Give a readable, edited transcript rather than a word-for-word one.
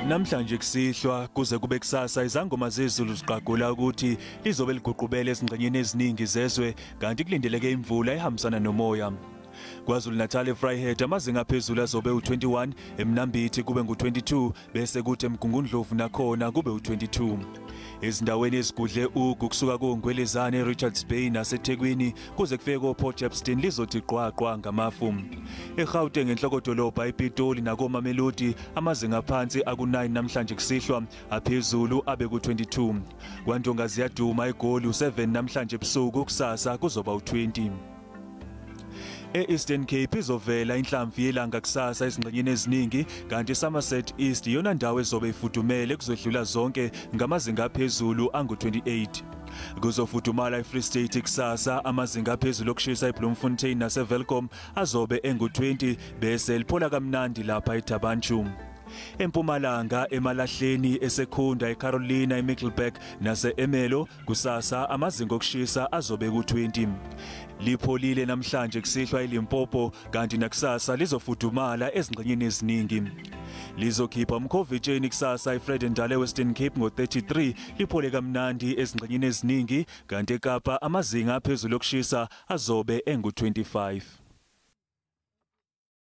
Namhlanje kusihlwa kuze kube kusasa izangoma zezulu ziqagula ukuthi lizobe liguqubele ezingxenyeni eziningi zezwe, kanti kulindeleke imvula ehambisana nomoya. KwaZulu-Natal eVryheid amazinga aphezulu azobe u21, eMnambithi kube ngu22, bese kuthi eMgungundlovu nakhona kube u22. Ezindaweni ezigudle ugu kusuka koNgwelezane eRichards Bay naseThekwini kuze kufike koPort Shepstone lizothi qwaqwa ngamafu. EGauteng enhlokodolobha iPitoli nakoMamelodi amazinga aphansi aku9 namhlanje kusihlwa, aphezulu abe ku22. KwaNtonga ziyaduma eGoli u7 namhlanje ebusuku, kusasa kuzoba u20. E-Eastern Cape izovela inhlamvu yelanga kusasa ezingxenyeni eziningi, kanti iSomerset East iyona ndawo ezobe ifudumele kuzodlula zonke ngamazinga aphezulu angu-28. Kuzofudumala eFree State kusasa, amazinga aphezulu okushisa eBloemfontein naseWelkom azobe engu-20, bese liphola kamnandi lapha eThaba Nchu. Empumalanga emalahleni eSekhunda, eCarolina, eMiddelburg nase-Ermelo kusasa amazinga okushisa azobe ku-20. Lipholile namhlanje kusihlwa eLimpopo, kanti nakusasa lizofudumala ezingxenyeni eziningi. Lizokhipha umkhovitsheni kusasa eVredendal eWestern Cape ngo-33, liphole kamnandi ezingxenyeni eziningi, kanti eKapa amazinga aphezulu okushisa azobe engu-25.